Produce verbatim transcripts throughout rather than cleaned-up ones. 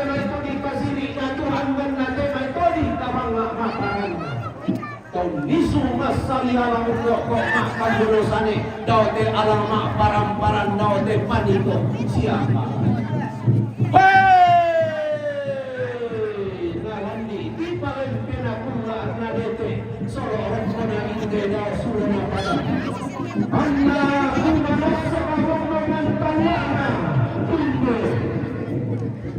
mai tu di pasiri na Tuhan, dan na te mai todi tabang ma paranna. Tau nisu massali alang rokko makkambulusane, dao te alang mapparan-paran, dao te paniko siapa. Hei! Nalandi tipalempe na kulla na dete, solo rokkona inde dao sulo na pada. Anna kumanassa rombongan tanana inde.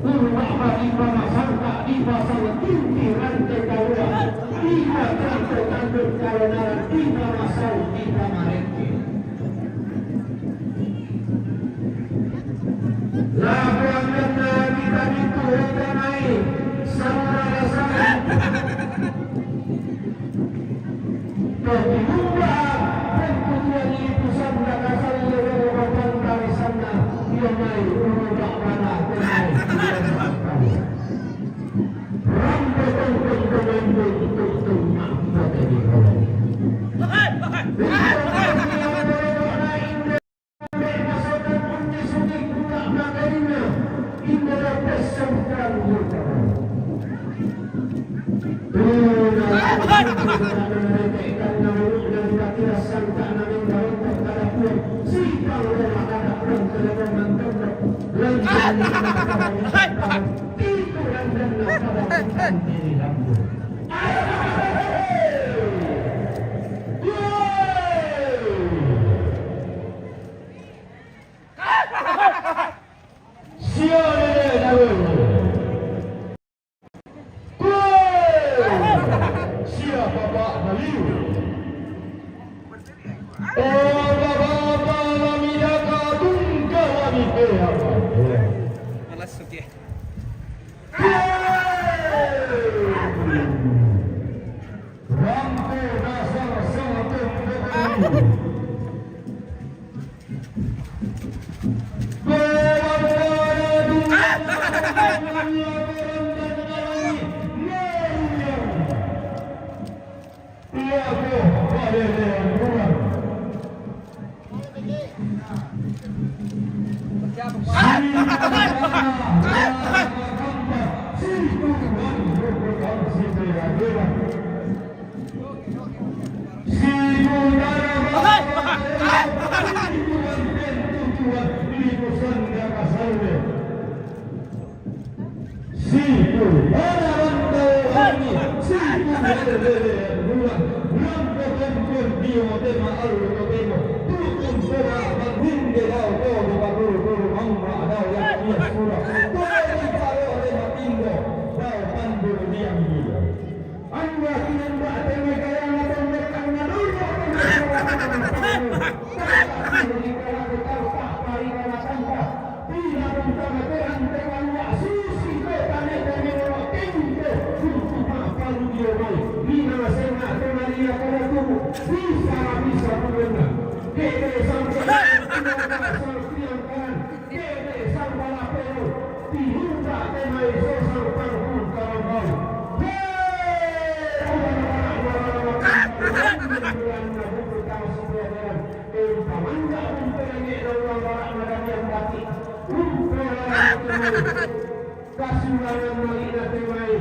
Guru Bapa di Pamasangka, di Pasang Tinti Rante Kalua, di Patrante Tanjung Kalonaran, di Pamasau, di Pamareke. Labuan Tengah kita itu rencanain sama-sama. Pertimbang perkutuan itu sanda kasar lewat batang tarisanna, ia mai urubak mana tenai. Rampe tongkong pemain untuk tengah kita tadi. Sia lele dawe. Kue! Sia papa naliu. Oh, baba lami daka tungka lami pea. Malas, oke. Kue! Rampe dasar sama tungka naliu. Siku mana rantau kami, siku lele bulan, lampu tempur dio tema alu totemo, tukun pora bangun de dau to de bakuru kuru mangga dau yang ia sura, to di paro de matindo, dau pandur diam dia. Anda kini mbak teme kaya ngatong dekat ngadoro. Pina tungka mate ante kalua susi ko tane teme lo tengko. Untuk apa lu dio mai? Mina senga temaria kala tubuh. Bisa, bisa bulan. Kete sampai tiang kanan. Kete sambala pero, tiunda temai sosang pangkun karambau. Hei! Umpamanda umpelenge na ulang barak na dadian batik. Umpelenge temai. Kasulangan malik na temai.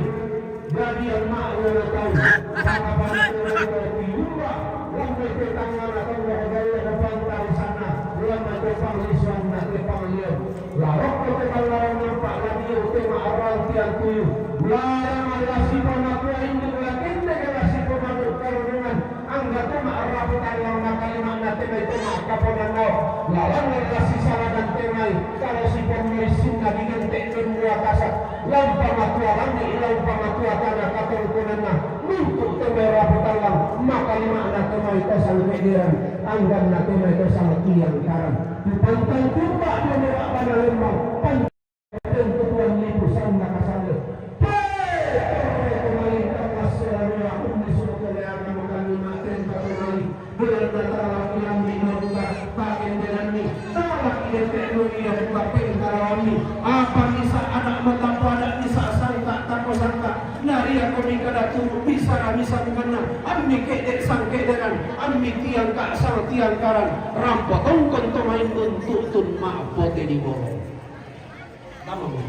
Dadian mak na tau. Pangapana na tau tiunda. Lampe tetangga na tau na gaya na pangtau sana. Lampe tepang lisuan na tepang liau. Larokko te ballawang nampa' ladio te ma'arang tiang tuyu. Lara mallasipa matua indu' lakenne' ke lasipa manu' karunungan. Angga te ma'rapu tallang makalima'na te mai to ma'kaponannao. Lalanna lasisalangan te mai, kalau sipa maissinna digente' dua kasa'. Lampa matua langi', lampa matua tana katongkonanna. Mintu' te mai rapu tallang makalima'na te mai to sangke'deran. Angganna te mai to sangkiang karang. Tupantang tumba' dio mera' bana lembang, pantang tuan lipu sanda kasalle. Hei, torre kembali tangkas selanua, ummi suku leana makanni ma'tenta kembali. Bulan Natala kilambi mabuka, pakendenanni, tala kidete' nuia buka pengkalawanni. Apa misa' ada' matappo ada' misa' sangka' tako sangka'. Nariako mingka daturu' bisa misa' bukanna, ammi ke'de' sangke'deran, ammi tiang ka'sang tiang karan, rampo tongkon to main untu' tun ma'pote di bolo. Tama mo.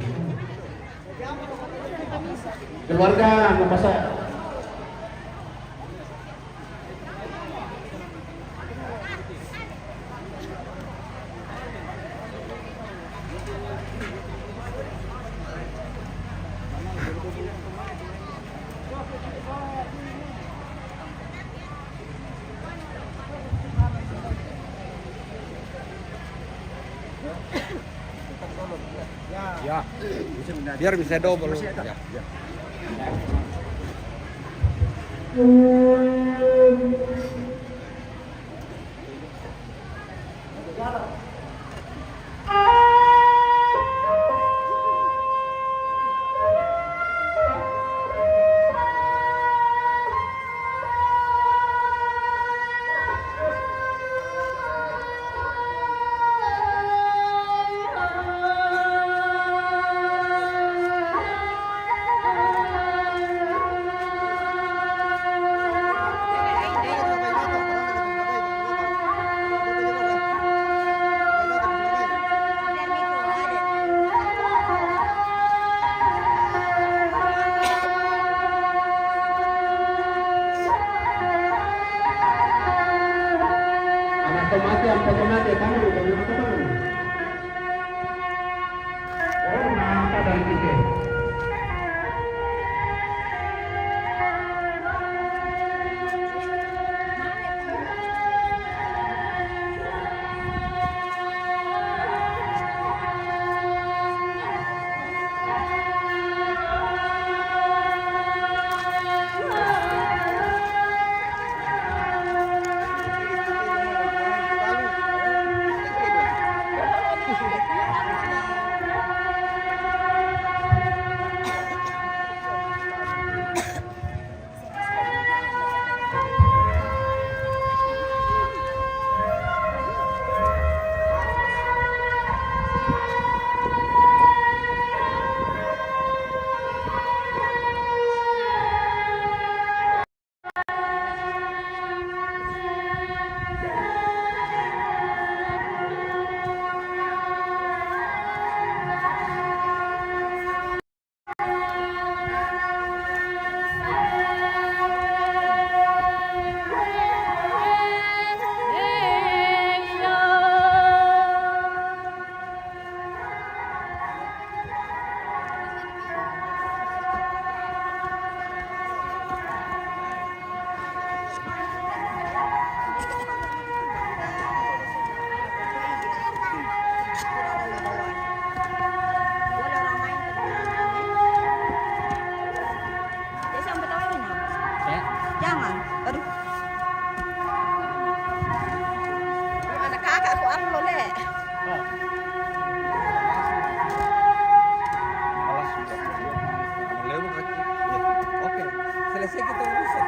Keluarga, mau pasang. Ya. Biar bisa double. Ya, ya. Anak tomate, anak tomate, kamu, kamu, kamu. Oh, mata dari kita. Jangan. Aduh. Anak kakak ku anu, Le. Alas sudah. Lewat lagi. Oke. Selesai kita urusan.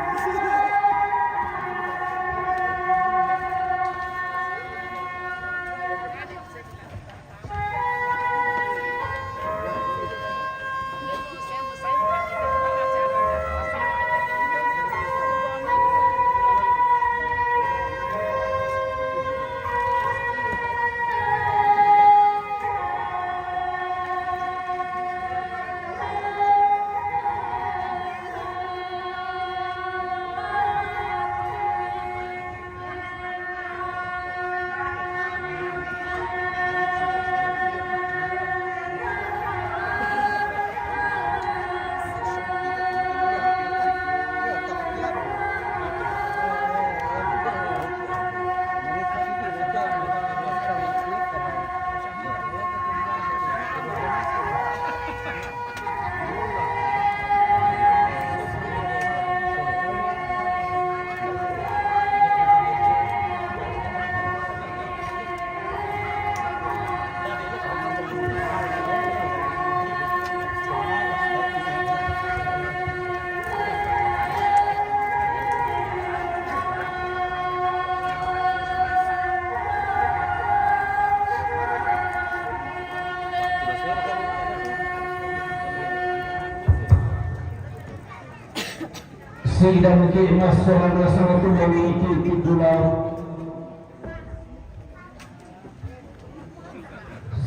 Sida muti maso hana sanga tu mamiki kidulau.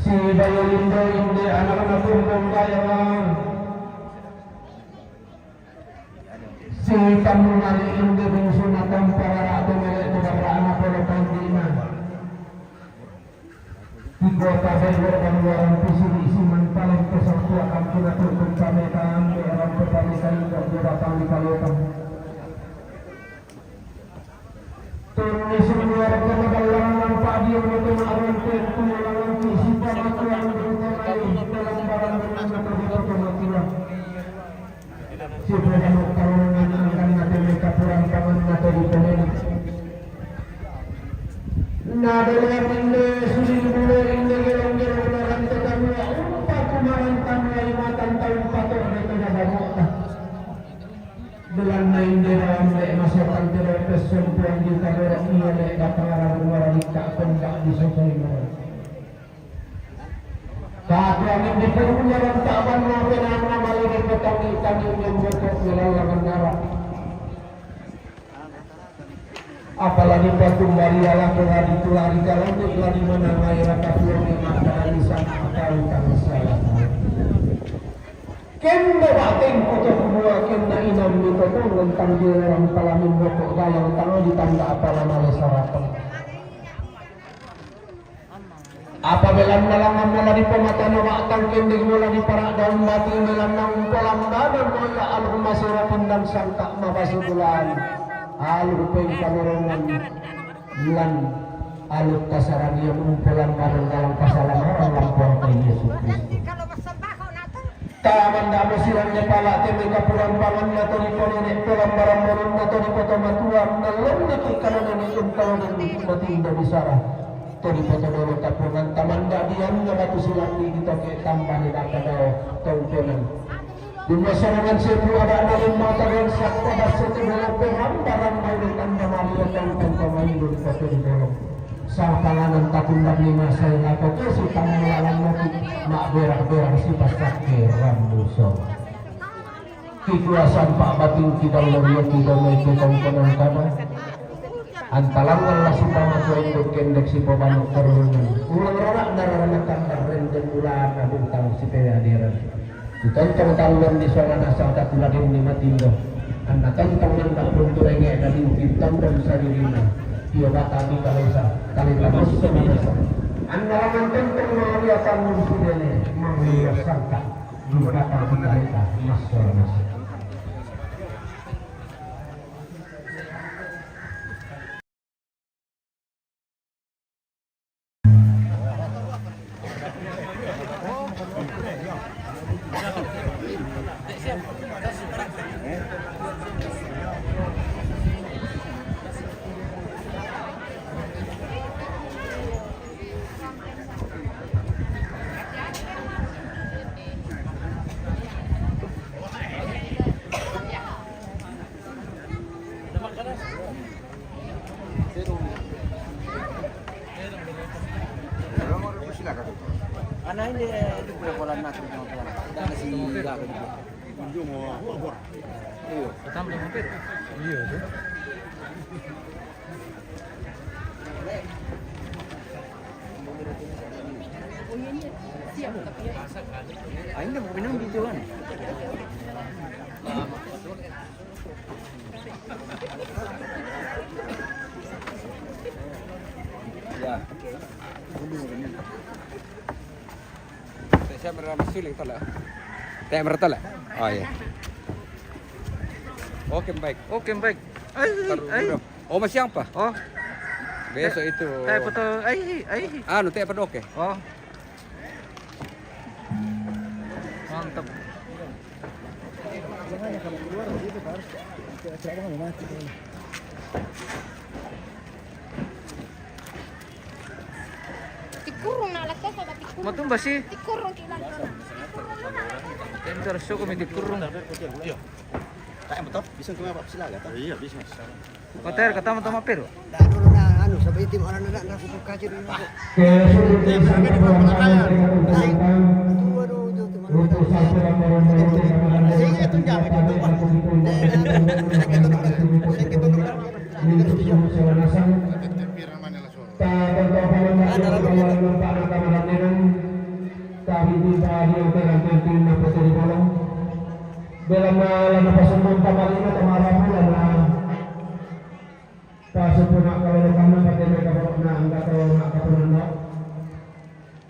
Si Bayo Lindo inde anak-anak kumbung Bayo. Si tammu mali inde bungsuna tampa rara to mele to barra'na pole pandina. Di kota Bego dan luaran pisiri siman paling pesang tua kampina tutup pameta ambe orang petani kayu kok dia datang di Kaliopang. Tunni sinuar kena dalam nampak dia mata ma'rante tumalangan ki sipa matuan berita lain dalam barang dengan mata dia mata matilah. Sipedano kalongan angkanna te mai kapurampanganna to diponena. Na doloan inde suli mule inde gelong-gelong narante tanua umpa kumaran tanua imatan taun patode to dabamo'ta. Belanna inde daun le masokan te dopes sompuan juta doro iya le daparang muara dikka kombak di sosoi moro. Katuangin di purunna dan tak banna penanna mali di petangi-tangi nyamboto melallangan nara. Apalagi patu Maria lako lagi tulari kalani lagi menangai raka puang yang ada di sana atau tak salah. Kembo bateng koto kumua kenna inam di totong tentang di orang palamin bokok gayang tangan di tangga apala male sarapeng. Apa belanna langngan mola di pematana waktang kendek mola di parak daun mati belanna umpolang badan mola alhumma sirapin dan sangka mabasu bulan alhu pengkanorongan lan aluk kasaranian umpolang badan dalam kasalamaran lampuang ke Yesus Kristus. Taman damo silang nepala teme kapurampangan na to di ponene pelambaran moron na to di poto matuan na lon niki kanonene untau dan niki mati inda bisara. To di poto dolo tapungan taman dadian na batu silang di ditoke tambah ni daka dao tongkonan. Di masarangan sepu ada na lima tagan sakta basa tu dolo pelambaran maile tanda maria tongkon pamailun kote di dolo. Sangpanganan tatundak ni masai lako kesu tamu lalan mati mak berak-berak si pasak ke rambu so. Kikuasaan Pak Batin kidal loriyo kidal loriyo tongkonan kama. Antalangan lah si pama tuwa induk kendek si pabanu karunungan. Ulang rarak nararanakan narrenden ulana bintang si pewe aderan. Ditontong tallon di sola nasang tatuladen ni matindo. Anna tontong nanda pun turenge na diukin tontong saririna. Iyo bata di kalesa, kaleta masso manasa. Anna laman tontong mangaliasan mun sidene, mangaliasan ka. Jumpa di kaleta, masso manasa. Ana ini, eh, itu pula pola nak, pula pola. Ada si Ira tadi. Iyo. Iya, itu. Ah, ini mau minum gitu kan? Ya. Saya merah masuk lagi tolak. Saya merah tolak. Oh iya. Oke, baik. Oke, baik. Ai, ai. Oh, masih apa? Oh. Besok itu. Teh foto, ai, ai. Anu, teh pada oke. Oh. Mantap. Tikurung na lakas ada tikurung. Matumba sih. Tikurung kilang. Enter soko mi tikurung. Iya. Tak yang betul, bisa cuma apa sila kata? Iya, bisa. Hotel kata mau toma pero. Dah dulu na anu sampai tim orang nak nak kutu kaji dulu. Untuk satu laporan dari T K P. Belamma la napasummun Pabalina tamara pula na pasupuna kalolokanna pateme kabarokna angka tau makapunanna.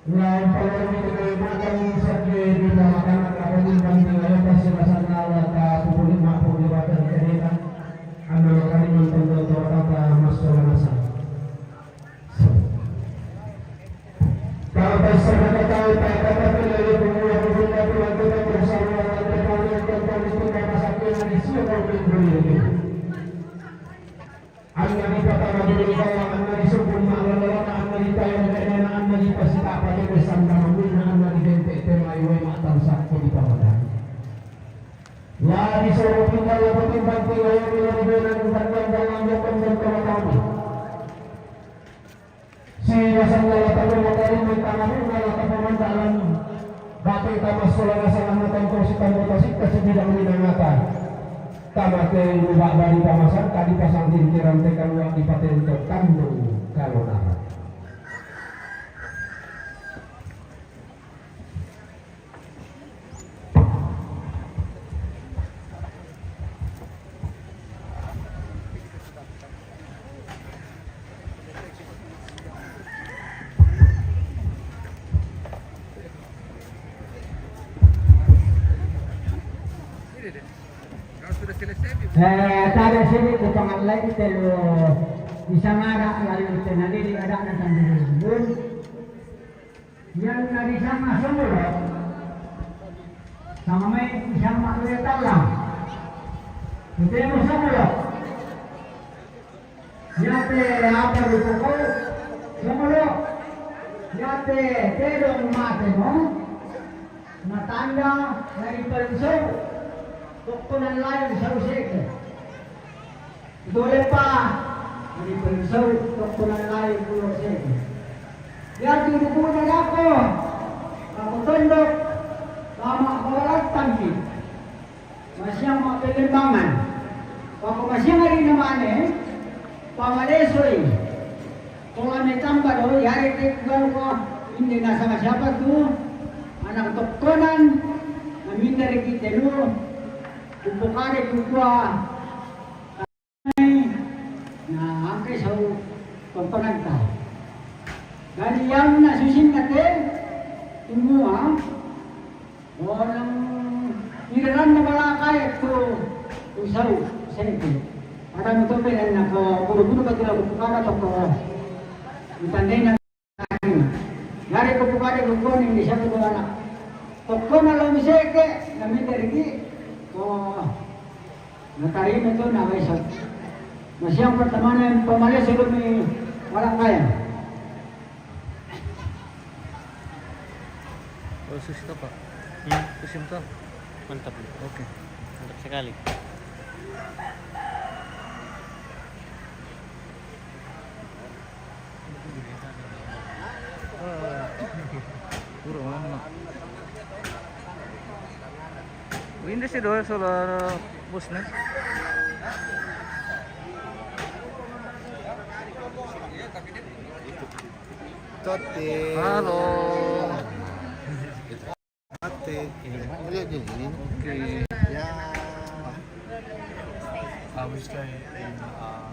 Laung palarmi kete makan sabbe di pamakan apa di banting ayo pasti masalah lata pupuli mapuk di batang kedeta. Anna makani mantong tau tata massola masa. Kata sabda kata kata pilihan pemula pemula pemula kita bersama dan bertanya tentang itu kata sakit yang disiapkan pembeli. Anna dipatama di Debata, anna disungkun ma'lolona, anna dipayang daerana, anna dipasitapa debe sanda mamina, anna dibentek temai wai ma'tan sakko di pamadang. La disoro tinggal la patimbang tinggal yang bila dibena dan dan dalam yang dan kawatami. Sinasanna la tapamatarimai tanganna la tapamandalan bate tama sola nasanganna tongko sitambo tasitta sibidang minangata. Tamate lubak bari pamasangka dipasang rintiran te kalua dipatento tandung kalonara. Eh, tadi sini ku pangallai telu di Samara lalu tenadiri ada na tandiri. Yang na disanga Songolo, sama mai disanga Lure Tallang. Itu yang Songolo. Yate apa di pokok Songolo. Yate tedong mate mo. Natanda dari paling sau. Tokkonan lain sau seke. Dole pa, ri pensou tokkonan lain pulo sedi. Yatu dukuna dako, mako tondok, mama mawalattangki. Masiang mapellembangan. Mako masiang ari namane, pamalesoi. Pola metamba do, yare te kugaruka, inde nasaba siapa tu, anak tokkonan, naminda riki telu, kupokare kukua, Na angke sau tontonanta. Dari yang na susin nate tumua orang iraran na balakaya tu usau sente. Ada mutombe na ko buru-buru ka tira bukana toko. Itandena. Yari ko pukade ko koni ni siapa ko anak. Tokkona lo miseke, na mende riki, ko natarima tu na wesa. Masiang pertemanan pamale sebelum ni orang kaya. Oh, sushi to, Pak. Hmm? Sushi to. Mantap. Oke. Mantap sekali. Puro mama. Winda si do solo bus na. Totti. Halo. Mate. Iya, iya, iya. Oke. Ya. I will stay in, uh,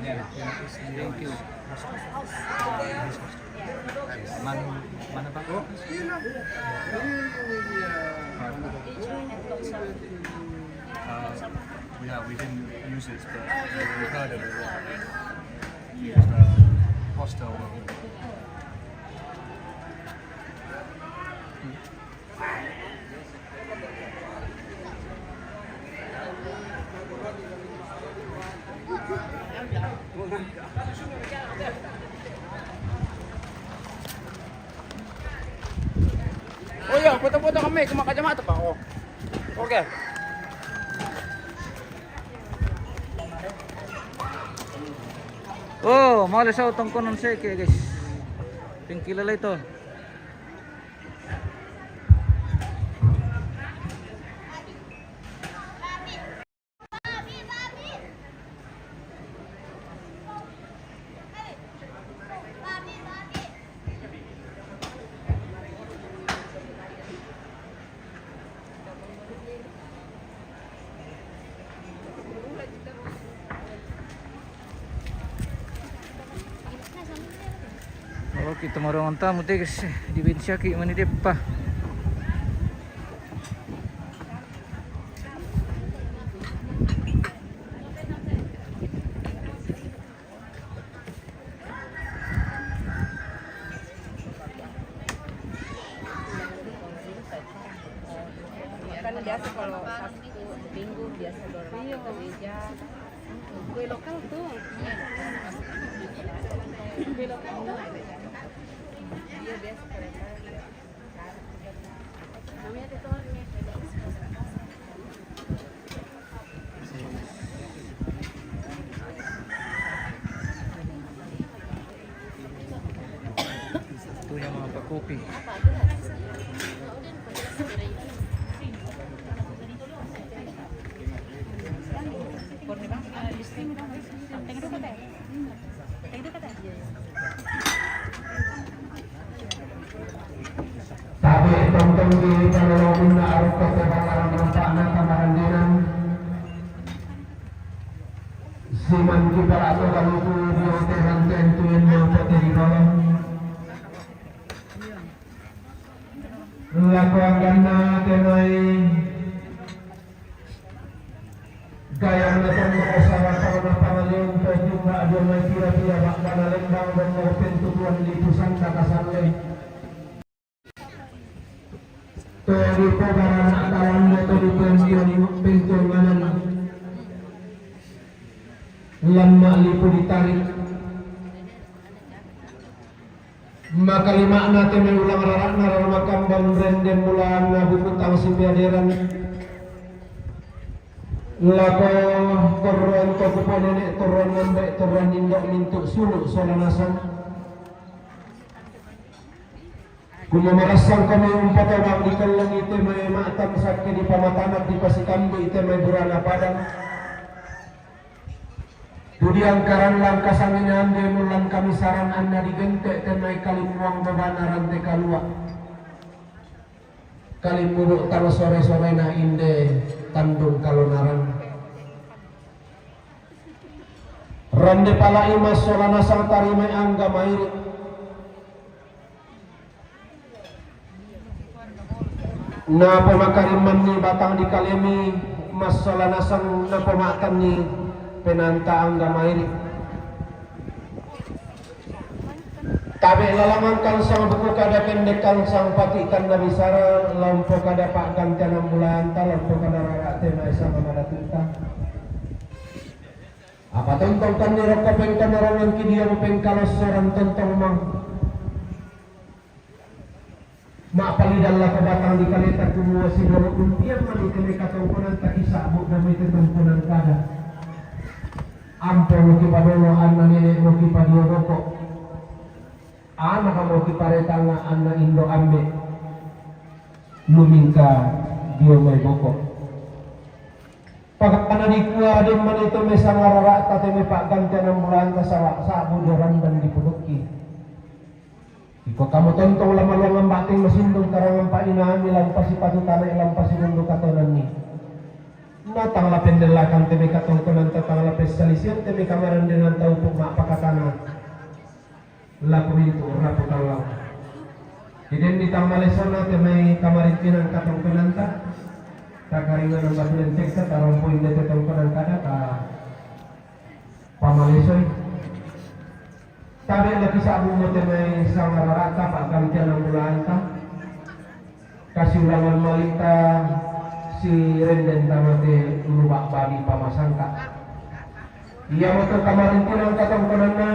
thank you. Man, mana, Pak? Oh, iya, iya, iya. Uh, yeah, we didn't use it, but we heard of it. It's a hostel. Oh iya, foto-foto kami, kumakajamata pa ako. Oke. Oh, mauliate sa tongkonan seke, guys. Pingkilala ito. Kita marong tamu te, guys, di bensiaki mani deppa. Kan biasa kalau Sabtu Minggu biasa dorong ke gereja. Kue lokal tuh. Kue lokal tuh. Iya, biasa kalau lokal. Namanya tuh Ito yung mga pakopi. Tabe' tongtong di panalawunna arukka te bakaran manfaatna kamarendenan. Siman kipala'to kaluku dio te rantean tuenna pote di bawang. Lako angganna te mai Gayang na tongko sara tauna pangaleon to jumma dio mai pira-pira ba'bana lembang dan mau pentutuan di pusanta kasalle. To di pobarana talando to di pentuan, pentuan manana. Lamma lipu ditarik. Makalima'na te mai ulang rara'na rara makambang renden bulaanna buku tang sipeaderan. Lako torroan to kupo nene', torroan ambe', torroan indo' mintu' sulu' sola nasang. Kumua marassang kami umpatobang dikellengi te mai ma'tang sakke dipamatanak dipasikambi te mai burana padang. Tudiang karang langka sangina ande mullang kamisaran anna digente' te mai kalimmuang babana rante kalua'. Kalimmubu' tang sore-sorena inde tandung kalonaran. Rande pala'i massola nasang tarimai angga mairi'. Napomakarimmanni batang dikalemi, massola nasang napoma'tanni penaanta angga mairi'. Tabe' lalangan kansang buku kada pendek kansang pati' kan nabisara, la umpokada pa'gantianan bulaanta, la umpokada rara' te mai sama madatu'ta. Apa tontong kan nirokko pengkanorongangki dio mupengkalossoran tontong mang. Ma'palidang lako batang dikaleta kumua sidoro' dumpiang mani te mai katongkonanta kisa'bu' damai te tongkonan kada. Ampomo kipadolo anna nene'mo kipadio boko'. Anakmo kiparetanga anna indo' ambe'. Lumingka dio mai boko'. Pakana dikua den mani te mai sangarara'ta te mai pa'gantianan bulaanta saba' sa'bu dio randan dipudukki. Iko kamu tontong la maluangang ba'teng masindung karangan pa'inaammi la umpasipatu tana'i la umpasidundu katonanni. Na tang la pendellakan te mai katongkonanta tang la pessalisian te mai kamarendenanta upu' ma'pakatana. La kumintu' rapu tallang. Idenni tang malesona te mai kamarintinang katongkonanta. Takaringanan batu lentekka tarompo inde te tongkonan kada ta pamalesoi. Tabe' lakisa'bu mo te mai sangarara'ta pa'gantianan bulaanta. Kasiulangan mali'ta sirenden tama te ulu ba'bani pamasangka. Iamoto kamarintinang katongkonanna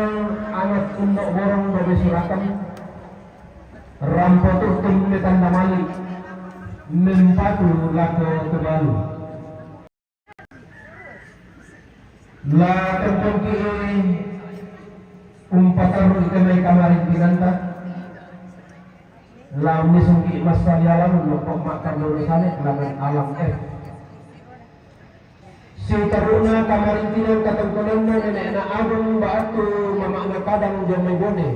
anak indo' borong dome surakan. Rampo tu'tun metanda mali'. Mempatu lako Tuvalu. La tontongki umpatarru'i te mai kamarintinanta. La unnisungki massalialang loppo ma'kandolo sale langan alam F. Siutarru'na kamarintinang katongkonanna nene'na Agung ba'tu mama'na Kadang dio mai Bone.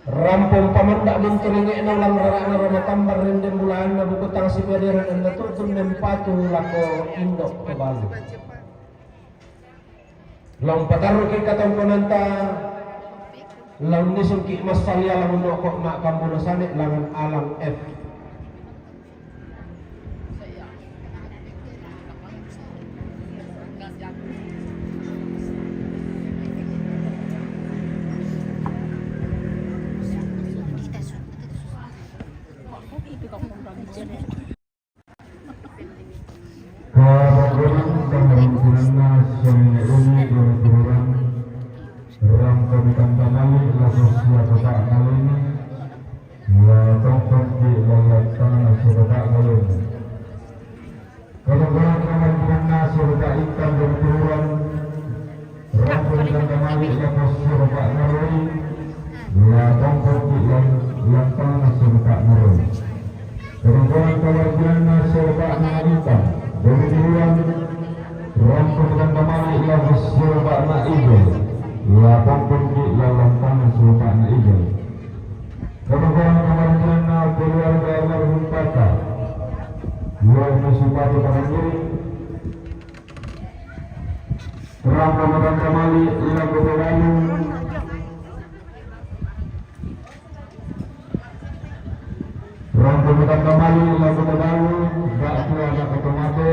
Rampong pamanda' munturinge'na ulang rara'na Roma Tambar renden bulaanna buku tang sipeaderan anna tu'tun mempatu lako indo' Tuvalu. La umpatarruki katongkonanta Laung ni sungki masalia lamun nokok nak kambono sane langan alang F. Kabagunan kamarimpunanna sumene uni dua tururan, ram pamitan kamali lako sia bapa nalini, la tongkon ki lalatana sia bapa nalini. Kabagunan kamarimpunanna sia bapa intan dua tururan, Rambu dan kamali lako sia bapa naroi, la tongkon ki lan lantana sia bapa naroi. Kadongkolan kamargianna sia bapa na intan, dua tururan, rambu dan kamali lako sia bapa na ijo, la tongkon ki lan lantana sia bapa na ijo. Kadongkolan kamargianna keluarga almarhum Pata, la sia bapa na ngiring, Rambu dan kamali lako Tobalu. Rambu dan kamali lako Tobalu, bak tua na kotomate,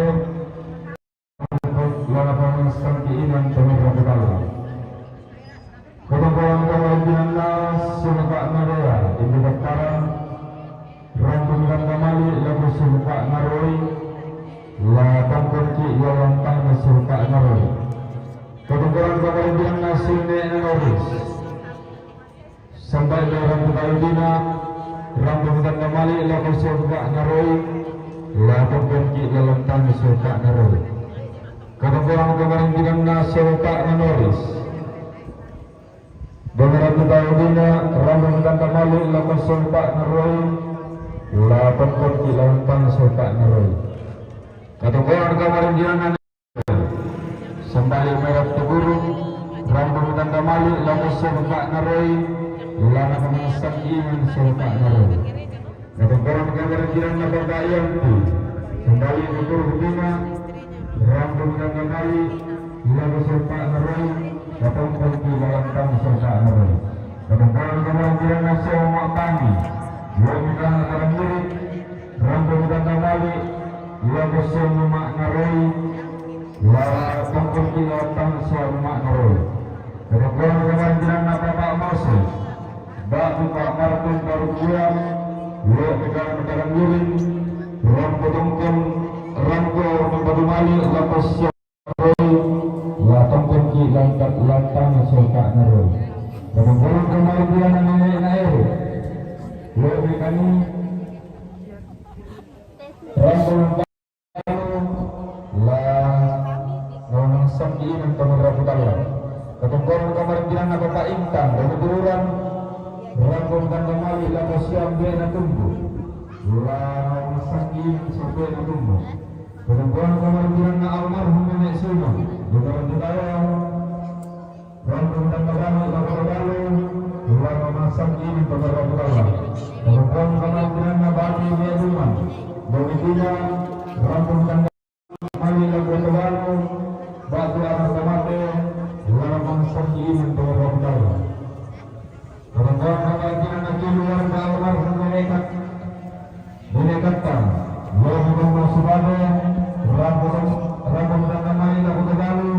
lana paman sangki inan temen rambu dalu. Kotokolan kamargianna sia bapa na dea, indu Battara, rambu dan kamali lako sia bapa naroi, la tongkon ki lantana sia bapa naroi. Kotokolan kamargianna sia nene na noris. Sampai dalam kita udina, rambu dan kamali lako sia bapa naroi, la tongkon ki lantana sia bapa naroi. Kotokolan kamargianna sia bapa na noris. Bangara tu tau dina, rambu dan kamali lako sia bapa naroi, la tongkon ki lantana sia bapa naroi. Katongkolan kamargianna sambali merah tegurung, rambu dan kamali lako sia bapa naroi, lana paman sangki inan sia bapa naroi. Katongkolan kamargianna bapa Yanti, sambali tutur hudina, rambu dan kamali lako sia bapa naroi, la tongkon ki lantana sia bapa naroi. Katongkolan kamargianna sia bapa Pani, dua mita na tarang diri, rambu dan kamali lako sia bapa naroi, la tongkon ki lantana sia bapa naroi. Katongkolan kamargianna bapa Mose, bak tu bapa Martin baru pulang, la mita na tarang diri, rambu tongkon, rambu dan kamali lako sia naroi, la tongkon ki lantana sia bapa naroi. Katongkolan kamargianna nene na Ero, la mita ni, rambu la na paman sangki inan temen rambu dalu. Katongkolan kamargianna bapa Intan, dua tururan, rambu dan kamali lako sia ambe na tumbu, la na paman sangki inan sia ambe na tumbu. Katongkolan kamargianna almarhum nene Suma, dua rambu dalu. Rambu dan kamali lako Tobalu, la paman sangki inan temen rambu dalu. Katongkolan kamargianna bapa Meduman, dua mita, rambu dan kamali lako Tobalu, bak tu anak tamate, la paman sangki inan temen rambu dalu. Katongkolan kamargianna keluarga almarhum nene Kat-, nene Katta, la mita na subade, rambu dan, rambu dan kamali lako Tobalu,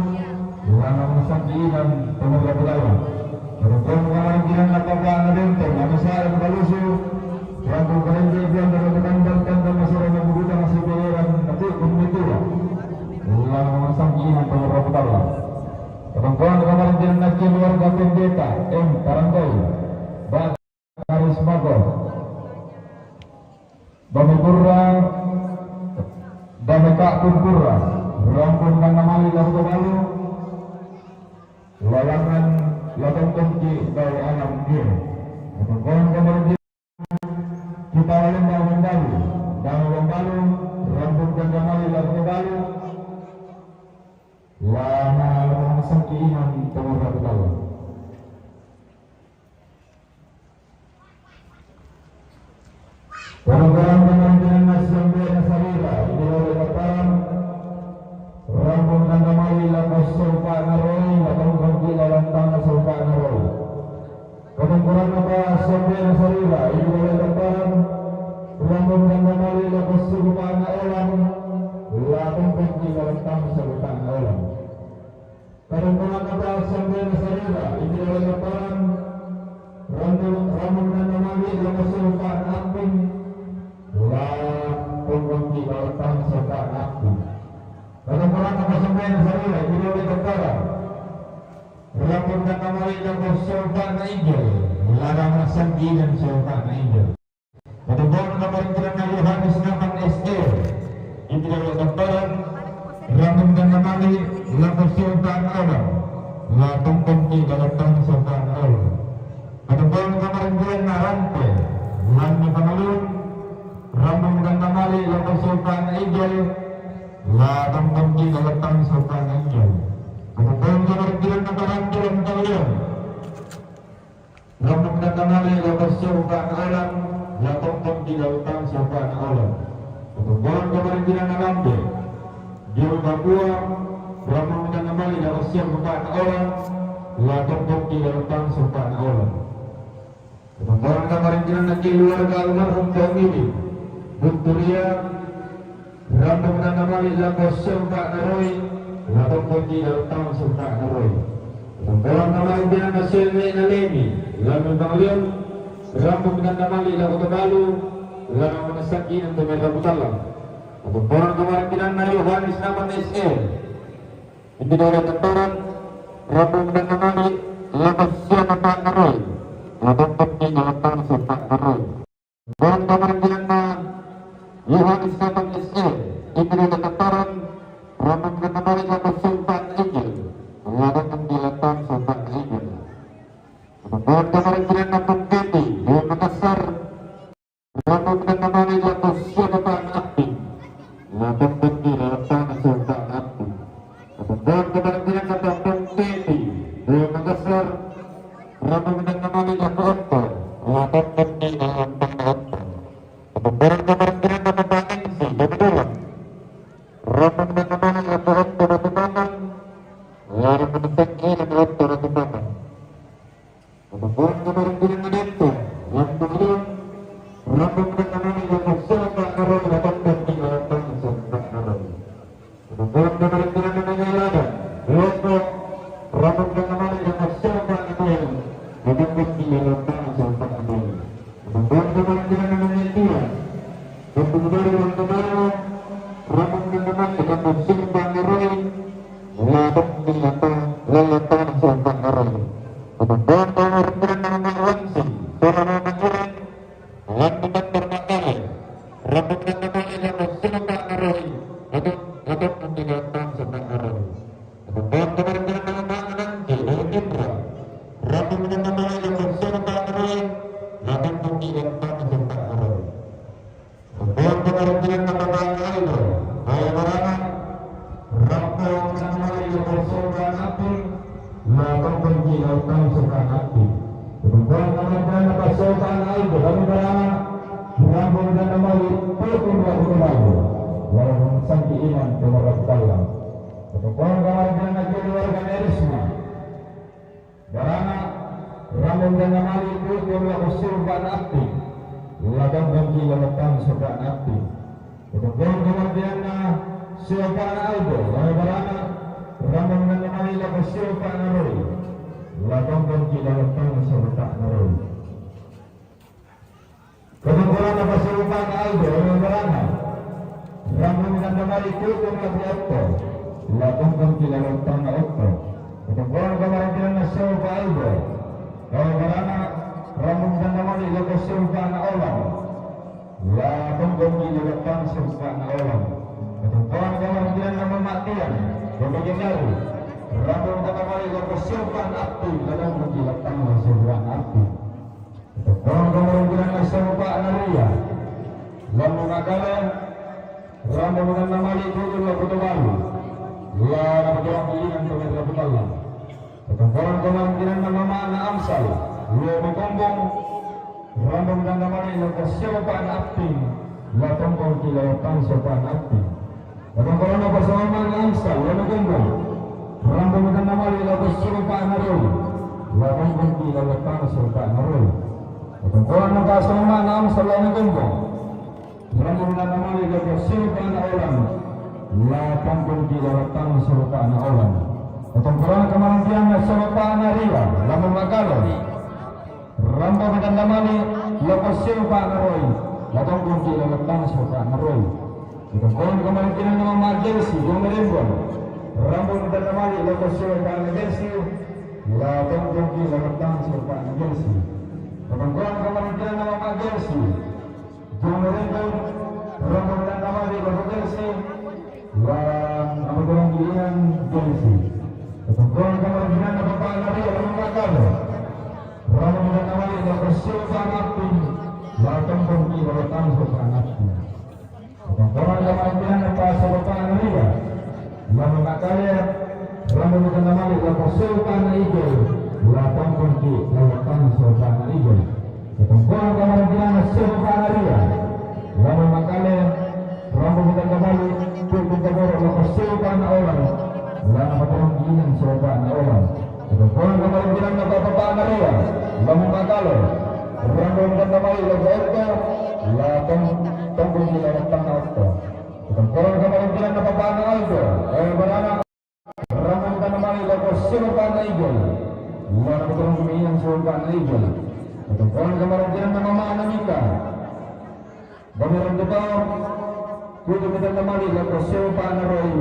la paman sangki inan temen rambu dalu. Katongkolan kamargianna bapa na Benteng, anu saya Tobalusu, rambu karende biang dalam kandang, kandang masih rambu buta masih beran, tapi kumbetua. La paman sangki inan temen rambu dalu. Katongkolan kamargianna keluarga pendeta M Tarandoi, bak Karismago, dame Purra, dame Kak Purpura, rambu dan kamali lako Tobalu, la langan, la tongkon ki dau anak dia. Katongkolan kamargianna kita lain dame Bambalu, dame Bambalu, rambu dan kamali lako Tobalu, la na paman sangki inan temen rambu dalu. Katongkolan kamargianna sia ambe na sarira, indu Lolo Mataram, rambu dan kamali lako sia bapa naroi, la tongkon ki lantana sia bapa naroi. Tinggal tang sebutan alam. Kadang pula kata sambil sarira, indi dawai tattaran, rambu, rambu minanna mali, lako siupa na apping, la tonggongki dawai tang siupa na apping. Kadang pula kata sambil sarira, indi dawai tattaran, rambu minanna mali, lako siupa na injil, la namasangki dan siupa na injil. Katumbang kamaringkiranna Yohanes Nathan S L, indi dawai tattaran, rambu minanna mali, lako siupa na alam, la tonggongki dawai tang siupa na alam. Katumbang kamaringkiranna Rampe, lanna Pangaliun, rambu minanna mali, lako siupa na injil, la tonggongki dawai tang siupa na injil. Katumbang kamaringkiranna Parantu, lanna Pangaliun, rambu minanna mali, lako siupa na alam, la tonggongki dawai tang siupa na alam. Katumbang kamaringkiranna Rampe, Juru Papua, rambu minanna mali, lako siupa na alam, la tonggongki dawai tang siupa na alam. Katumbang kamaringkiranna keluarga almarhum Tommy Bunturia, rambu minanna mali, lako siupa na ruai, la tonggongki dawai tang siupa na ruai. Katumbang kamaringkiranna Selme na Lemi, lanna Pangaliun, rambu minanna mali, lako Tobalu, la namasangki dan tomai rabu tallang. Katumbang kamaringkiranna Yohanes Nathan S L, indi dawai tattaran, rambu minanna mali, lako siupa na ruai, la tonggongki dawai tang siupa na ruai. Katumbang kamaringkiranna Yohanes Nathan S L, indi dawai tattaran, rambu minanna mali, lako siupa na injil, la tonggongki dawai tang siupa na injil. Katumbang kamaringkiranna Pung Keti, dawai Makassar, rambu minanna mali, lako siupa na apping, la tonggongki dawai tang siupa na apping. Katumbang kamaringkiranna Pung Keti, dawai Makassar, rambu minanna mali, lako Otto, la tonggongki dawai tang Otto. Katumbang kamaringkiranna Mama Ensi, dawai Madura, rambu minanna mali, lako Otto Ratumanang, la namasangki dan Otto Ratumanang. Katumbang kamaringkiranna Dentong, lanna Pangaliun, rambu minanna mali, lako siupa na ruai, la tonggongki dawai tang siupa na ruai. Katumbang kamaringkiranna Nanyai Ladang, Lombok, rambu minanna mali, lako siupa na ruai, la tonggongki dawai tang siupa na ruai. Katumbang kamaringkiranna Nanyai Tia, Kampung Baru, lanna Tobalu, rambu minanna mali, lako siupa na ruai, la tonggongki dawai tang, la dawai tang siupa na ruai. Katumbang kamaringkiranna Mama Wangsi, sola Mama Ireng, lanna Banjar Makkale, rambu minanna mali, lako siupa na ruai, la tong-, la tonggongki dawai tang siupa na ruai. Katumbang kamaringkiranna Mama Anangki, dawai Indra, rambu minanna mali, lako siupa na ruai, la tonggongki dawai tang siupa na ruai. Katumbang kamaringkiranna Mama Aldo, dawai Barana, rambu minanna mali, lako siupa na apping, la tonggongki dawai tang siupa na apping. Katumbang kamaringkiranna Pasiupa na Aldo, dawai Barana, rambu minanna mali, putu dua puluh ribu, la namasangki dan tomai rabu tallang. Katumbang kamaringkiranna keluarga Erisma, Barana, rambu minanna mali, putu lako siupa na apping, la tonggongki dawai tang siupa na apping. Katumbang kamaringkiranna Siupa na Aldo, dawai Barana, rambu minanna mali, lako siupa na ruai, la tonggongki dawai tang siupa na ruai. Katumbang kamaringkiranna Pasiupa na Aldo, dawai Barana, rambu minanna mali, putu lako Otto, la tonggongki dawai tang Otto. Katumbang kamaringkiranna Siupa Aldo, dawai Barana, rambu minanna mali, lako siupa na Olam, la tonggongki dawai tang siupa na Olam. Katumbang kamaringkiranna Mama Tian, dawai Bagindaru, rambu minanna mali, lako siupa na apping, la tonggongki dawai tang siupa na apping. Katumbang kamaringkiranna Siupa na Ria, lanna Makkale, rambu minanna mali, putu lako Tobalu, la napatonganki dan tomai rabu tallang. Katumbang kamaringkiranna Mama na Amsal, Luwu Makombong, rambu minanna mali, lako siupa na apping, la tonggongki dawai tang siupa na apping. Katumbang kamaringkiranna Pasiupa na Amsal, Luwu Makombong, rambu minanna mali, lako siupa na ruai, la tonggongki dawai tang siupa na ruai. Katumbang kamaringkiranna Pasiupa na Amsal, Luwu Makombong, rambu minanna mali, lako siupa na Olam, La tongkong ki' la lattang si bapa'na Olan. Katongkoranna kamarintinanna si bapa'na Ria, la mama'kale. Rampo mitandamali' lako si bapa'na Roy, la tongkong ki' la lattang si bapa'na Roy. Katongkoranna kamarintinanna mama' Gelsi, Jong Merembon. Rampo mitandamali' lako si bapa'na Gelsi, la tongkong ki' la lattang si bapa'na Gelsi. Katongkoranna kamarintinanna mama' Gelsi, Jong Merembon, rampo mitandamali' lako Gelsi, la napaturong ki' inan Gelsi. Katongkoranna kamarintinanna papa'na Ria, la mama'kale. Rampo mitandamali' lako si bapa'na Appin, la tongkong ki' la lattang si bapa'na Appin. Katongkoranna kamarintinanna pa si bapa'na Ria, la mama'kale. Rampo mitandamali' lako si bapa'na Igel, la tongkong ki' la lattang si bapa'na Igel. Katongkoranna kamarintinanna si bapa'na Ria, la mama'kale. Rampo mitandamali' tu' mitagoro' lako si bapa'na Olan, la napaturong ki' inan si bapa'na Olan. Katongkoranna kamarintinanna papa'na Ria, la mama'kale. Rampo mitandamali' lako Otto, la tong-, tongkong ki' la lattang Otto. Katongkoranna kamarintinanna papa'na Aldo, eh, barana. Rampo mitandamali' lako si bapa'na Igel, la napaturong ki' inan si bapa'na Igel. Katongkoranna kamarintinanna mama'na Mika, Bamerang Debao, kudu mitandamali' lako si bapa'na Roy,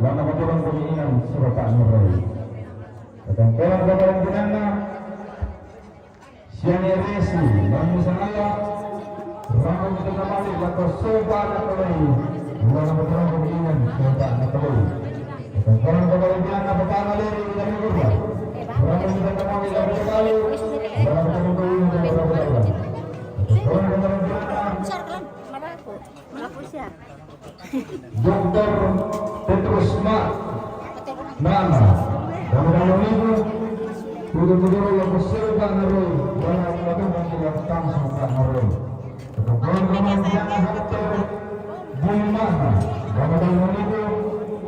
la napaturong ki' inan si bapa'na Roy. Katongkoranna kamarintinanna Siane Resi, Mami Sanaya, rampo mitandamali' lako si bapa'na Kaloi, la napaturong ki' inan si bapa'na Kaloi. Katongkoranna kamarintinanna papa'na Leri, Leri Gurba, rampo mitandamali' lako Kaloi, la napaturong ki' inan si bapa'na Kaloi. Katongkoranna kamarintinanna Doktor Petrus Ma-, Ma'na, Bamerang Ibu, kudu mitagoro' lako si bapa'na Roy, la napaturong ki' la lattang si bapa'na Roy. Katongkoranna kamarintinanna Doktor Bui Ma'na, Bamerang Ibu,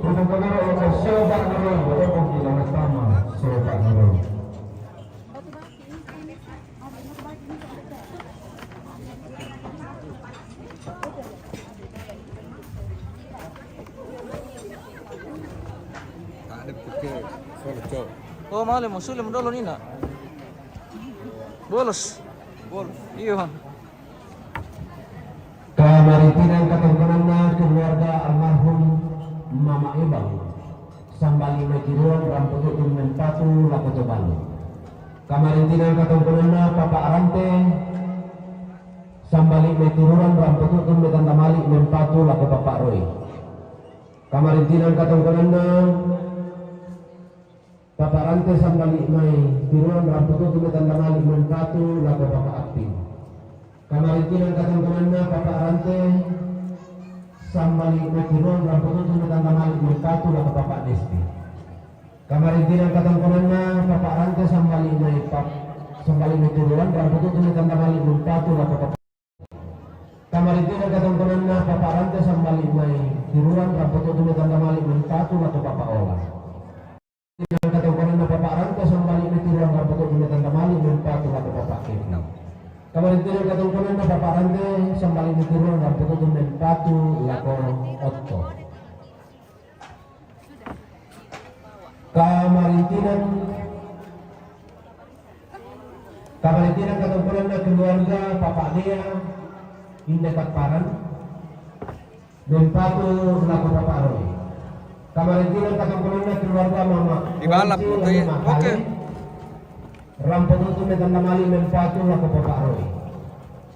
kudu mitagoro' lako si bapa'na Roy, la tongkong ki' la lattang si bapa'na Roy. Oh, male mo, sule mo dolo nina. Bolos. Bolos. Iyo, ha. Kamarintinan katongkonanna keluarga almarhum Mama Ebang, sambali mai Tiruan, rampo tu'tu maempatu lako Tobalu. Kamarintinan katongkonanna Papa Arante, sambali mai Tiruan, rampo tu'tu maetandamali maempatu lako Papa Roy. Kamarintinan katongkonanna Papa Rante sambali mai Tiruan, rampo tu'tu maetandamali maempatu lako Papa Appin. Kamarintinan katongkonanna Papa Rante sambali mai Tiruan, rampo tu'tu maetandamali maempatu lako Papa Desti. Kamarintinan katongkonanna Papa Rante sambali mai Pap-, sambali mai Tiruan, rampo tu'tu maetandamali maempatu lako Papa Kamarintinan katongkonanna Papa Rante sambali mai Tiruan, rampo tu'tu maetandamali maempatu lako Papa Ola. Kamarintinan katongkonanna Papa Rante sambali mai Tiruan, rampo tu'tu maetandamali maempatu lako Papa Kevin. Kamarintinan katongkonanna Papa Rante sambali mai Tiruan, rampo tu'tu maempatu lako Otto. Kamarintinan, kamarintinan katongkonanna keluarga Papa Dea, Inde Kapparan, maempatu lako Papa Roy. Kamarintinan katongkonanna keluarga Mama Di balap Once, foto ya. Mama Oke. Kale. Rampo tu'tu maetandamali maempatu lako Papa Roy.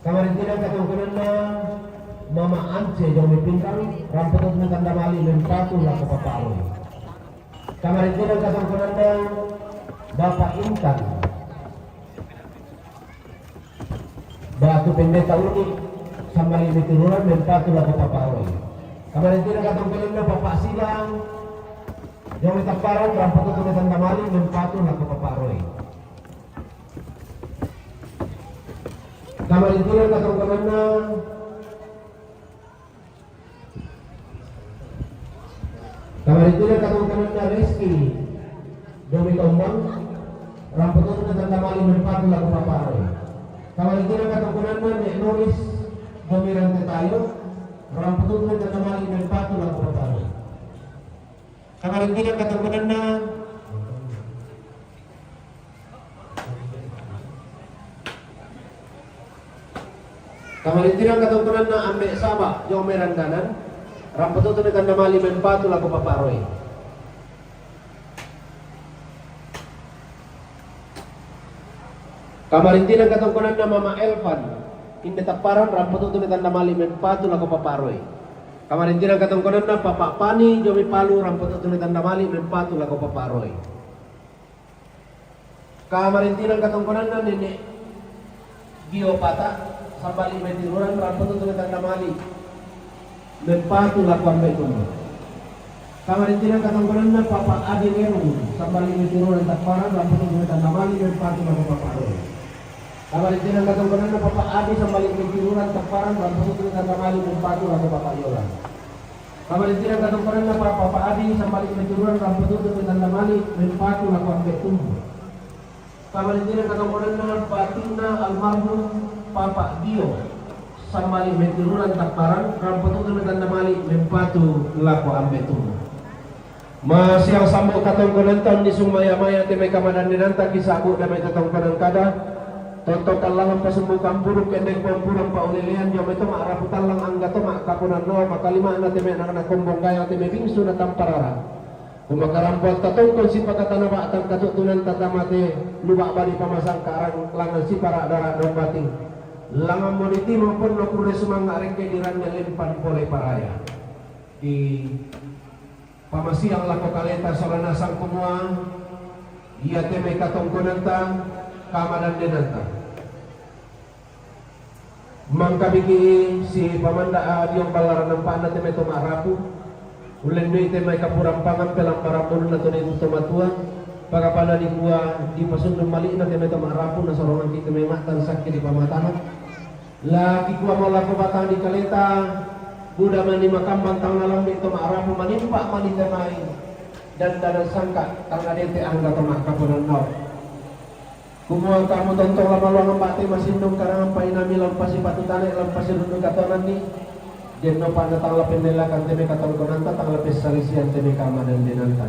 Kamarintinan katongkonanna Mama Ance, Jong Mipintang, rampo tu'tu maetandamali maempatu lako Papa Roy. Kamarintinan katongkonanna Bapak Intan, Batu Pendeta Uni, sambali mai Tiruan, maempatu lako Papa Roy. Kamarintinan katongkonanna Papa Silang, Jong Mipintang, rampo tu'tu maetandamali maempatu lako Papa Roy. Kamarintinan katongkonanna, kamarintinan katongkonanna Reski, Jong Mitombang, rampo tu'tu maetandamali maempatu lako Papa Roy. Kamarintinan katongkonanna Nek Noris, Jong Mirante Tayo, rampo tu'tu maetandamali maempatu lako Papa Roy. Kamarintinan katongkonanna, kamarintinan katongkonanna Ambe' Saba' jong Merandanan, rampotu'tu' ne tandamali mempatu lako Papa' Roy. Kamarintinan katongkonanna Mama Elvan, inde Tapparan, rampotu'tu' ne tandamali mempatu lako Papa' Roy. Kamarintinan katongkonanna Papa' Pani, jomai Palu, rampotu'tu' ne tandamali mempatu lako Papa' Roy. Kamarintinan katongkonanna Nene' Gio Pata, sambali' mai Tiruran, rampotu'tu' ne tandamali mempatu lako Ambe' Tumbu. Kamarintinan katongkonanna Papa' Adi Renung, sambali' mai Tiruran Tapparan, rampotu'tu' ne tandamali mempatu lako Papa' Roy. Kamarintinan katongkonanna Papa' Adi, sambali' mai Tiruran Tapparan, rampotu'tu' ne tandamali mempatu lako Papa' Yola. Kamarintinan katongkonanna Papa', Papa' Adi, sambali' mai Tiruran, rampotu'tu' ne tandamali mempatu lako Ambe' Tumbu. Kamarintinan katongkonanna patunna almarhum Papa' Gio, sambali' mai Tiruran Tapparan, rampotu'tu' ne tandamali mempatu lako Ambe' Tumbu. Masiang sambu' katongkonanta, unnisung maya-maya te mai kamadandenanta, kisa'bu' dame katongkonan kada. Tonto tallangan pasumbu' kampuru', kendeng pompurang pa'ulelean, jomai to ma'rapu tallang angga to ma'kaponan nao, makalima'na te mai anak-anak kombong gayang, te mai bingsu na tamparara. Kumakarampoan tatongkon sipakatana ba'tang katu'tunanta, tamate luba' badi pamasang karang, langan sipara' dara' dombating. Langan moni timo ponno kurre sumanga' rekke diranne lempan pole paraya. Di pamasiang lako kaleta sola nasang kumua, iate mai katongkonanta, kamadandenanta. Mangkabiki si pamanda'a diong ballaran ampa'na te mai to ma'rapu, ullendu'i te mai kapurampangan pelambaran bulunna to dai to matua, pagapana dikua dipasundung mali'na te mai to ma'rapu, nasorongangki te mai ma'tan sakki di pamatahan. La kikua mo lako batang di kaleta, buda mani makambang tang nalambi' to ma'rapu, manimpa' mani te mai dandanan sangka' tang nadete angga to ma'kaponan nao. Kumua kamu tontong la maluang ba'te masindung karangan painami lampasi patutane lampasi rundu katonanni. Denno pa'na tang la pennellakan te mai katongkonanta, tang la pessalisian te mai kamadandenanta.